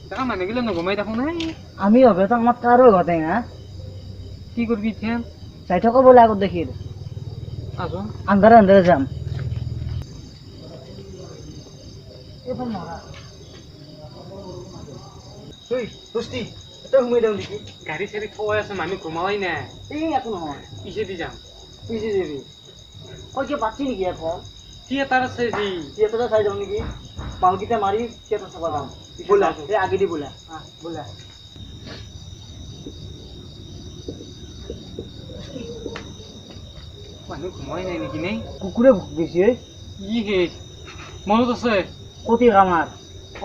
দেখা মানুহগিলা নঘুমাই থাকোঁ নাই। আমি হবে তো আমার কারো ঘটে না। কি করবি এতিয়া? যাই থাকো বোলে আগত দেখি। আছো আন্ধারে আন্ধারে যাম। গাড়ি চাড়ি থোৱাই আছে, মানুহ ঘুমাই নাই। এই একো নহয়, পিছে দি যাম। পিছে যাবি? কই কিবা পাচ্ছি নেকি এখন? থিয়েটাৰ আছে যি। থিয়েটাৰ চাই যাওঁ নেকি? মালকেইটা মাৰি থিয়েটাৰ চাব যাওঁ। বোলা, এই আগেদি বোলা, বোলা। মানুহ ঘুমাই নাই নেকি? নে কুকুৰে ভোক দিছে। ই শেষ মনত আছে কতি কামাৰ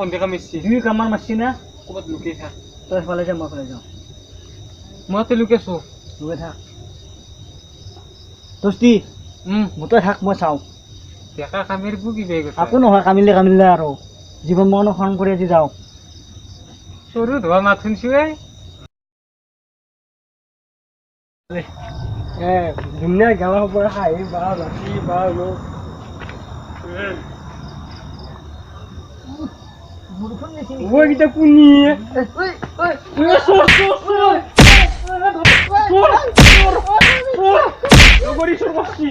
অন্ধকা মাৰছি, দুই কামাৰ মাৰছি না। ক'ৰবাত লুকাই থাক। তই ফালে যা, মই ফালে যাওঁ। মই তাতে লুকাইছো। লুকাই থাক দোস্তি। মোতে থাক, মই চাওঁ। ডেকা কামিৰ কিবা একো নহয়, কামিলে কামিলে আৰু জীৱন মৰণ খৰণ কৰি আজি যাওঁ। চৰু ধোৱা মাত শুনছো। এ ধুনীয়া গাঁৱৰ পৰা হাঁহি বা ৰাতি বা এইকেইটা কোনি? চোৰ কৰছি, চোৰ কৰছি।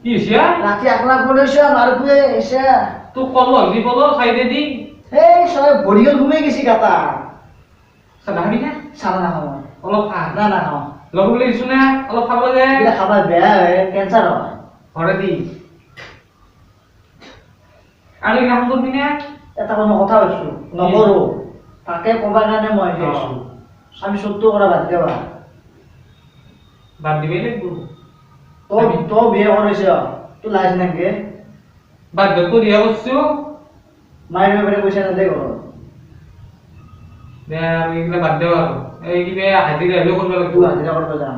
কি হৈছে? ৰাতি আকলা কৰিছ মাৰপুৱে আহিছে। তোক কলো দি বলো চাইডে দি। এই চয় ভৰিগল ঘুমাই গেছি গাতা। চাদা খাবি না? চাদা নাখাওঁ মই। অলপ খা। না নাখাওঁ। লগ বুলি দিছো না, অলপ খাব লাগে। এইবিলাক খাবা বেয়া হয়, কেঞ্চাৰ হয়। ঘৰে দি আৰু এইগিলা কৰিবি না? এটা মই কথা ভাবছো, নকৰো তাকে ক'বা কাৰণে মই আহিছো। আমি সত্য কৰা বাদ দিবা। বাদ দিবই লাগিব। তই বিয়া কৰিছ, তোৰ লাজ নাগে? বাধ্যত বিয়া কৰছো। মায়েৰ বাপেৰে পইচা নেদে ঘৰত। দে আৰু এইগিলা বাদ দেও আৰু। এই কিবা হাজিৰা হ'লেও কৰিব লাগিব। দুই হাজিৰা কৰিব যাম,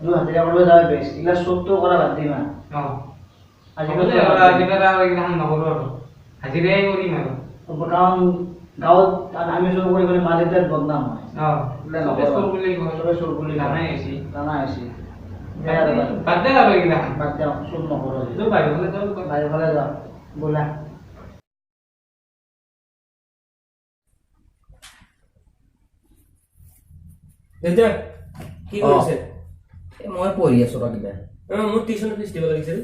দুই হাজিৰা কৰিব যাওঁ বেছ। এইগিলা চবটো কৰা বাদ দিম আৰু। আজিকালি আৰু এইগিলা নকৰো আৰু, হাজিৰাই কৰিম আৰু। কাৰণ গাঁৱত আমি চোৰ কৰি গ'লে মা দেউতাৰ বদনাম হয়। চোৰ বুলি কয়, চবে চোৰ বুলি জানাই হৈছে। জানা হৈছে। বাদ দে আৰু এইগিলা। বাদ দে, চোৰ নকৰো। বাহিৰফালে যাওঁ, বাহিৰফালে যাওঁ বোলা। দেউতা কি কৰিছে? মই পঢ়ি আছো ৰ কিবা। মোৰ টিউচনৰ ফিজ দিব লাগিছিল।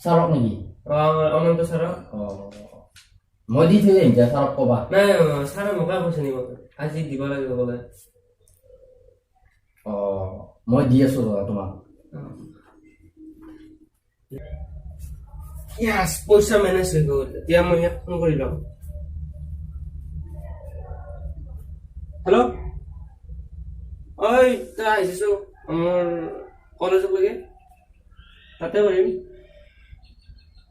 ছাৰক নেকি? অনন্ত ছাৰক। মই দি থৈ আহিম, ছাৰক ক'বা। নাই, ছাৰে মোকে কৈছে নিব, আজি দিব লাগিব বোলে। মই দি আছো ৰ তোমাক। ইয়াছ, পইচা মেনেজ হৈ গ'ল। এতিয়া মই ইয়াক ফোন কৰি লওঁ। হেল্ল', ঐ তই আহিছো মোৰ কলেজলৈকে, তাতে কৰিম।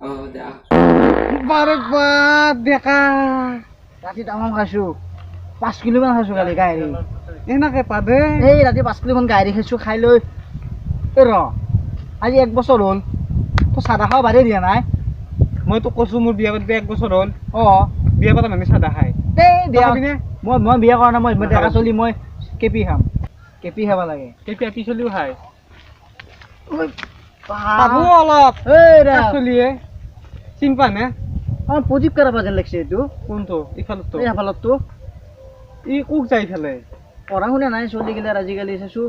অঁ দে আহ। বাৰে বাপ ডেকা, ৰাতি তামাম খাইছো, 5 কিলোমান খাইছো কালি গাহৰি। এনেকে পাদে? এই ৰাতি 5 কিলোমান গাহৰি খাইছো, খাই লৈ এই ৰ আজি 1 বছৰ হ'ল, তই চাদা খাব বাদেই দিয়া নাই। মই তোক কৈছো মোৰ বিয়া পাতিব 1 বছৰ হ'ল। বিয়া পাতা মানুহে চাদা খায়। এই বিয়া মই বিয়া কৰা নাই, মই ডেকা চলি, মই কেপি খাম, কেপি খাব লাগে। কেপি আপি চলিও খায়। পাব অলপ চলিয়ে চিন পা নে? আমাৰ প্ৰদীপ কাৰাবা যেন লাগছে এইটো। কোনটো? ইফালতো? এই ইফালতো। ই কোক যায় ইফালে? পঢ়া শুনা নাই চলি গিলাৰ আজিকালি চাইছো।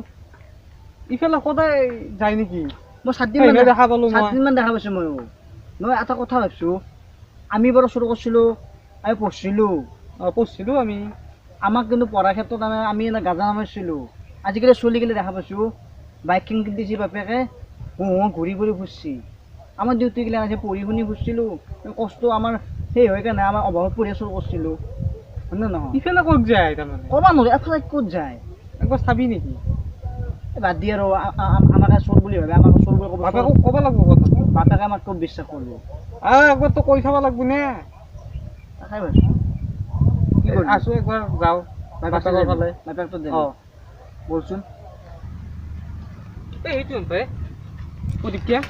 ইফালে সদায় যায় নেকি? মই 7 দিন মান দেখা পালো। 7 দিন মান দেখা পাইছো ময়ো। নহয় এটা কথা ভাবছো, আমি বাৰু চুৰ কৰিছিলো, আমি পঢ়িছিলো। পঢ়িছিলো আমি। আমাক কিন্তু পঢ়াৰ ক্ষেত্ৰত আমি এনে গাজা নামাৰিছিলো। আজিকালি চলি গিলা দেখা পাইছো, বাইক কিনি দিছে বাপেকে, হো ঘূৰি ঘূৰি ফুৰছি। আমাৰ দেউতাগিলা আছে পঢ়ি শুনি ফুৰছিলোঁ, কষ্ট আমাৰ সেই হয় কাৰণে আমাৰ অভাৱত পঢ়ি চুৰ কৰিছিলোঁ, হয় নে নহয়? ইফালে ক'ত যায় তাৰমানে? ক'ব নোৱাৰো, এফালে ক'ত যায়। একবাৰ চাবি নেকি? বাদ দি আৰু আমাকে চোৰ বুলি ভাবে, আমাক চোৰ বুলি ক'ব। বাপেকক ক'ব লাগিব কথাটো। বাপেকে আমাক ক'ত বিশ্বাস কৰিব? একবাৰতো কৈ চাব লাগিব নে? তাকে ভাবিছোঁ। কি কৰিবি? আছো একবাৰ যাওঁ বাপেকৰ ফালে। বাপেকটো দে। বলচোন। এই সেইটো তই প্ৰদীপ কিয়া?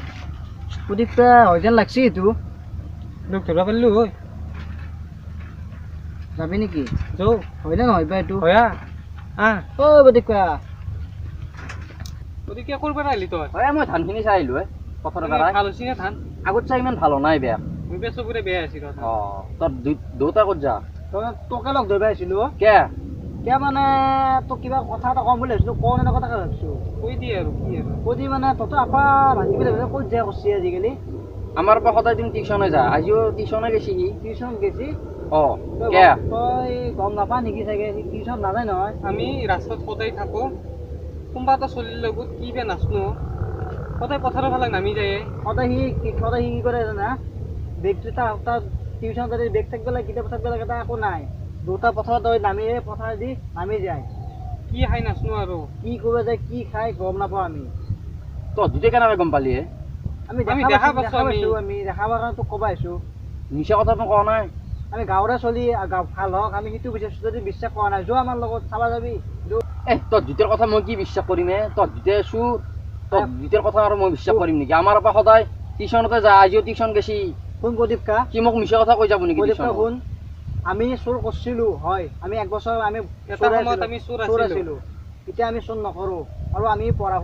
প্ৰদীপ হয় যেন লাগছি এইটো। লগ ধৰিব পাৰিলো হয়। যাবি নেকি? যাওঁ। হয়নে নহয় বা এইটো? হয়া আহ। অ বদিকা, গতিকে ক'ৰ পৰা আহিলি তই? হয়, মই ধানখিনি চাই আহিলো হে পথাৰৰ পৰা। ভাল হৈছে নে ধান? আগত চাই ইমান ভাল নাই, বেয়া। মোৰ চবৰে বেয়া আছিল। অ, তই দেউতা ক'ত যা? তই তোকে লগ ধৰিব আহিছিলো। কে? কিয় মানে তোক কিবা কথা এটা ক'ম বুলি ভাবিছিলো, কওঁ নে কথাকে ভাবিছো। কৈ দিয়ে আৰু কি আৰু কৈ দি মানে তহঁতৰ আপা ভাজি পেলাই ক'ত যায় কৰছি আজিকালি? আমাৰ পৰা সদায় তুমি টিউচনে যা, আজিও টিউচনে গেছি সি। টিউচন গেছি? অ। তই গম নাপা নেকি চাগে, সি টিউচন নাযায় নহয়। আমি ৰাস্তাত সদায় থাকো, কোনোবা এটা চলিৰ লগত কি বে নাচনো, সদায় পথাৰৰ ফালে নামি যায়। সদায় সি কি কৰে জানা? বেগটো তাৰ টিউচন তাতে বেগ থাকিব লাগে, কিতাপ থাকিব লাগে, এটা একো নাই। দুটা পথাৰত নামি পথাৰ দি নামি যায়। কি খাই নাচনো আৰু কি কৰিব যায়, কি খাই গম নাপাওঁ আমি। তই দুটাই কেনেকৈ গম পালি হে? আমি দেখা পাইছো, আমি দেখা পোৱাৰ কাৰণে তোক ক'ব আহিছো। মিছা কথাটো কোৱা নাই। আমি গাঁৱৰে চলি ভাল হওক আমি সেইটো বিচাৰিছো। যদি বিশ্বাস কৰা নাই, যোৱা আমাৰ লগত চাবা যাবি। এ তই দুটাৰ কথা মই কি বিশ্বাস কৰিম হে? তই দুটাই চুৰ, তই দুটাৰ কথা আৰু মই বিশ্বাস কৰিম নেকি? আমাৰ পৰা সদায় টিউচনতে যায়, আজিও টিউচন গেছি। শুন প্ৰদীপ কা, কি মোক মিছা কথা কৈ যাব নেকি? প্ৰদীপ কা শুন, আমি চোৰ কৰিছিলো হয়, আমি এক বছৰ আমি চোৰ আছিলো, এতিয়া আমি চোৰ নকৰো। আৰু আমি পঢ়া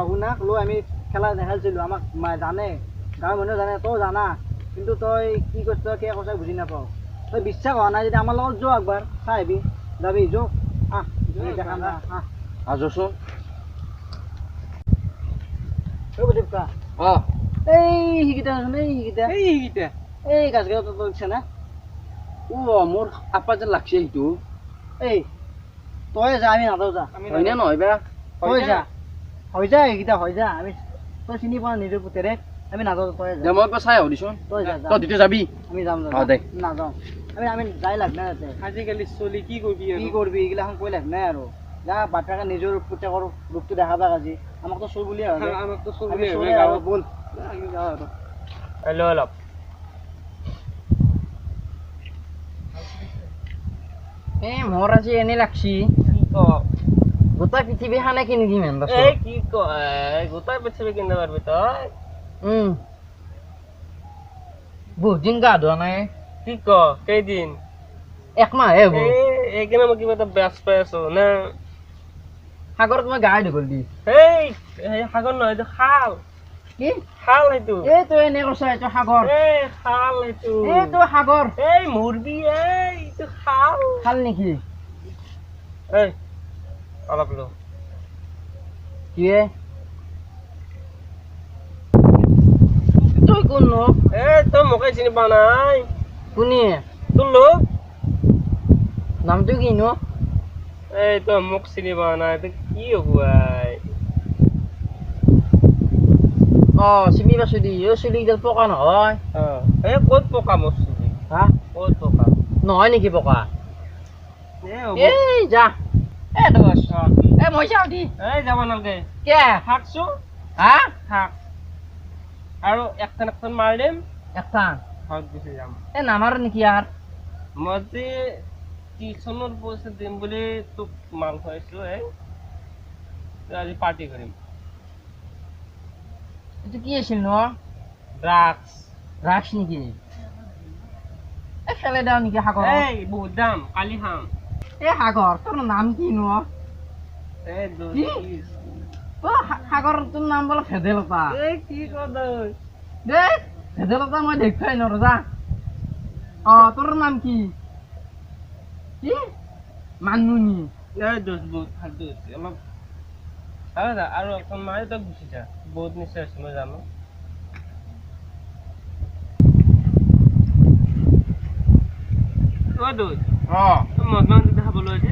শুনাক লৈ আমি খেলা নেখেলিছিলো। আমাক জানে, গাঁৱৰ মানুহে জানে, তই জানা, কিন্তু তই কি কৰিছ কি কৈছ বুজি নাপাওঁ। তই বিশ্বাস হোৱা নাই যদি আমাৰ লগত যোৱা, একবাৰ চাই আহিবি, যাবি যো। আহ দেখাম, আহ আজোচোন। প্ৰদীপ কা, অ এই সেইকেইটা, এই সেইকেইটা, এই সেইকেইটা, এই গাছকেইটা তই না? অ, মোৰ আপা যেন লাগছে সেইটো। এই তই যা, আমি নাযাওঁ, যা। হয়নে নহয় বা? তই যা, হৈ যা, এইকেইটা হৈ যা। আমি তই চিনি পোৱা নিজৰ পুতেৰে, আমি নাযাওঁ, তই যা। মই একবাৰ চাই আহোঁ দিচোন। তই যা, তই দুটা যাবি? আমি যাম। দে। নাযাওঁ আমি, আমি যাই লাভ নাই তাতে। আজিকালি চলি কি কৰিবি, কি কৰিবি, এইগিলাখন কৈ লাভ নাই আৰু। যা, বাপেকে নিজৰ পুতেকৰ ৰূপটো দেখাবা আজি। আমাকতো চোৰ বুলিয়ে ভাবে। আমাকতো চোৰ বুলিয়ে ভাবে। ব'ল আমি যাওঁ আৰু। হেল্ল' অলপ এ মোৰ আজি এনে লাগছি কি ক, গোটেই পৃথিৱীখনে কিনি দিম হেন। এই কি ক, গোটেই পৃথিৱী কিনিব পাৰিবি তই? বহুত দিন গা ধোৱা নাই। কি ক, কেইদিন? একমাহে হ'ব। এইকাৰণে মই কিবা এটা বেয়া পাই আছো না। সাগৰত মই গা ধুই গ'ল দি। এই সাগৰ নহয়, এইটো খাল। কি খাল সেইটো? এই তই এনে কৈছ, এইটো সাগৰ। এই খাল সেইটো। এইটো সাগৰ। এই মৰবি, এই এইটো খাল। খাল নেকি? এই অলপ ল। কি তই কোন ন? এই তই মোকে চিনি পোৱা নাই? কোনে তোৰ লোক? নামটো কি ন? এই তই মোক চিনি পোৱা নাই, তই কি হ'ব? অ চিনি পাইছো দি, অ চুলিকেইডাল পকা নহয়? এই ক'ত পকা মোৰ চুলি? হা, ক'ত পকা? নহয় নেকি পকা? এই যা, এ দোষ, এ মই যাওঁ দি। এই যাব নালাগে। কে? থাকচোন। হা, থাক আৰু একথান একথান মাৰি দিম। একথান? ঘৰত গুচি যাম। এ নামাৰ নেকি আৰু? মই যে টিউচনৰ পইচা দিম বুলি তোক মাল খুৱাইছো, এই আজি পাৰ্টি কৰিম। এইটো কি আছিল ন? ড্ৰাগছ। ড্ৰাগছ নেকি? এই ফেলে দাও নেকি সাগৰ? এই বহুত দাম, কালি খাম। এই সাগৰ, তোৰ নাম কি নো? এই সাগৰ, তোৰ নাম বোলে ভেদেলতা? এই কি কথা দে, ভেদেলতা মই দেখুৱাই নোৱাৰো, যা। অ তোৰ নাম কি? কি মানমুনি? এই দোষ বহুত ফাল্টু হৈছে অলপ আৰু এখন মাৰি তই গুচি যা, বহুত নিচা হৈছে, মই জানো। অ দোষ, অ মদ মান খাবলৈ হৈছে।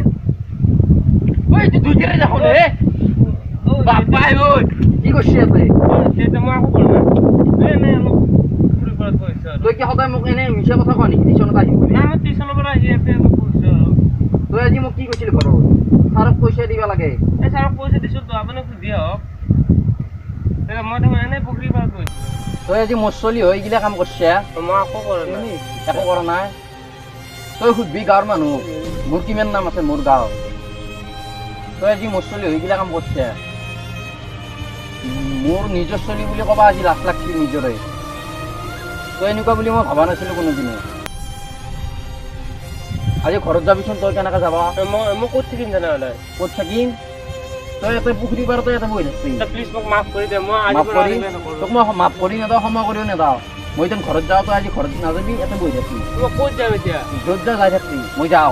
ঐ দুইটাৰে দেখোন হে বাপাই, ঐ কি কৰছি ইয়াতে? মই একো কৰা নাই, এনেই অলপ ফুৰিব গৈছো। তই কি সদায় মোক এনে মিছা কথা কোৱা নেকি টিউচনত আহিম বুলি? নাই, মই টিউচনৰ পৰা আহি ইয়াতে অলপ ফুৰিছো আৰু। তই আজি মোক কি কৈছিলি ঘৰত? ছাৰক পইচা দিব লাগে। এই ছাৰক পইচা দিছো তো, আপুনি সুধি আহক। মই দেখোন এনেই পুখুৰীৰ পাৰত গৈছো। তই আজি মোৰ চলি হৈ এইগিলা কাম কৰছা? মই একো কৰা নাই। একো কৰা নাই? তই সুধবি গাঁৱৰ মানুহ, মোৰ কিমান নাম আছে মোৰ গাঁৱত। তই আজি মোৰ চলি হৈ এইগিলা কাম কৰছা? মোৰ নিজৰ চলি বুলি ক'বা আজি লাজ লাগছি নিজৰে। তই এনেকুৱা বুলি মই ভবা নাছিলো কোনোদিনে। আজি ঘৰত যাবিচোন, তই কেনেকৈ যাবা? মই ক'ত থাকিম তেনেহ'লে? ক'ত থাকিম? তই ইয়াতে পুখুৰী পাৰতে ইয়াতে বহি থাকবি। প্লিজ মোক মাফ কৰি দে, মই আজিৰ মাফ পৰা কৰি আৰু এইবিলাক নকৰোঁ। তোক মই মাফ কৰি নেদাওঁ, ক্ষমা কৰিও নেদাওঁ। মই এতিয়া ঘৰত যাওঁ, তই আজি ঘৰত নাযাবি, ইয়াতে বহি থাকবি। মই ক'ত যাম এতিয়া? য'ত যা যাই থাকবি, মই যাওঁ।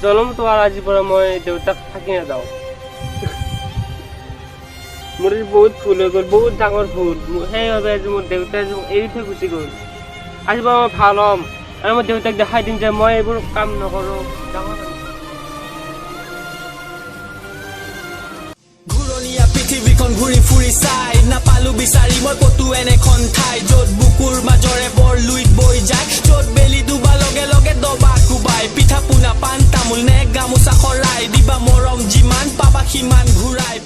জনমটো আৰু আজিৰ পৰা মই দেউতাক থাকি নাযাওঁ। মোৰ আজি বহুত ভুল হৈ গ'ল, বহুত ডাঙৰ ভুল। সেইবাবে আজি মোৰ দেউতাই আজি মোক এৰি থৈ গুচি গ'ল। আজিৰ পৰা মই ভাল হ'ম আৰু মই দেউতাক দেখাই দিম যে মই এইবোৰ কাম নকৰোঁ। ডাঙৰ মানুহ। ঘূৰণীয়া পৃথিৱীখন ঘূৰি ফুৰি চাই নাপালো বিচাৰি মই ক'তো এনেখন ঠাই, য'ত বুকুৰ মাজৰে বৰ লুইত বৈ যায়, য'ত বেলি ডুবা লগে লগে দবা কোবাই, পিঠা পোনা পাণ তামোল নে গামোচা শৰাই দিবা, মৰম যিমান পাবা সিমান ঘূৰাই।